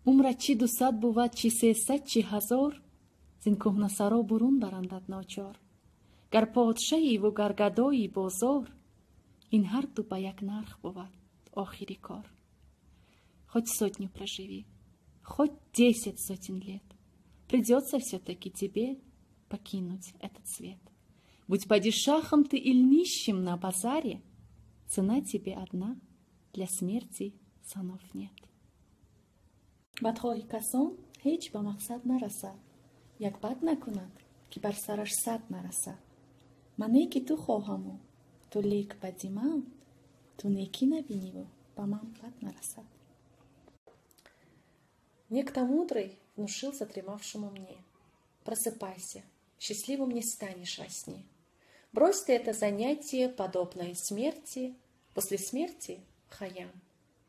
Умрат чи 200 бувад, чи 300, чи 1000, зин кӯҳнасаро бурун барандад ночор. Гар подшаҳиву гар гадои бозор, ин ҳарду ба як нарх бувад охири кор. Хоть сотню проживи, хоть 10 сотен лет, придется все-таки тебе покинуть этот свет. Будь падишахом ты или нищим на базаре, цена тебе одна, для смерти санов нет. Бадхоҳи касон ҳеҷ ба мақсад нарасад, як бад накунад, ки бар сараш сад нарасад. Ман неки ту хоҳаму, ту лек бади ман, ту некӣ набиниву ба ман бад нарасад. Некто мудрый внушил задремавшему мне: просыпайся, счастливым не станешь во сне. Брось ты это занятие, подобное смерти, после смерти, Хаям,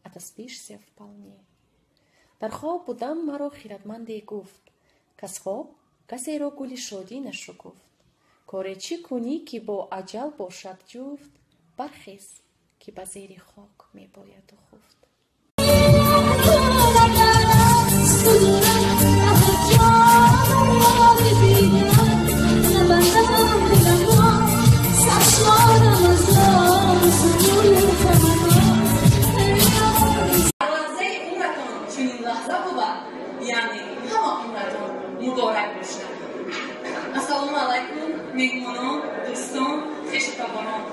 отоспишься вполне. Дар хоб будам, маро хирадманде гуфт, каз хоб касеро гули шодӣ нашукуфт. Коре чӣ кунӣ, ки бо аҷал бошад ҷуфт, бархез, ки ба зери хок мебояду хуфт. Лаҳзаи умратон чунин лаҳза бувад, яъне ҳама умратон муборак бошад. Ассалому алайкум, меҳмонон, дӯстон, хешу таборон.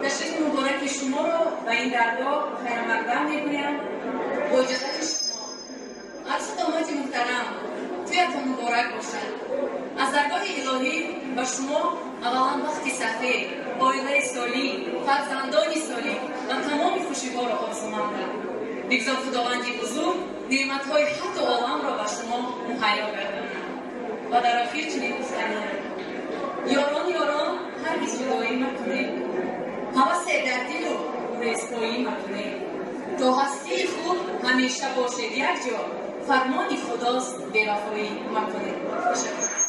Ташрифи мубораки шуморо ба ин даргоҳ хайрмақдам мегӯям. Бо иҷозати шумо, арзу домоди муҳтарам, тӯятон муборак бошад. Аз даргоҳи илоҳӣ ба шумо аввалан бахти сафед, оилаи солим, фарзандони солим ва тамоми хушиҳоро орзумандам. Бигзор Худованди бузург неъматҳои ҳарду оламро ба шумо муҳайё гардонад. Ва дар охир чунин гуфтаниям: ёрон, ёрон, ҳаргиз ҷудоӣ макунед, ҳавасе дар дилу гурезпоӣ макунед. То ҳастии худ ҳамеша бошед якҷо, фармони Худост, бевафоӣ макунед. Ташаккур.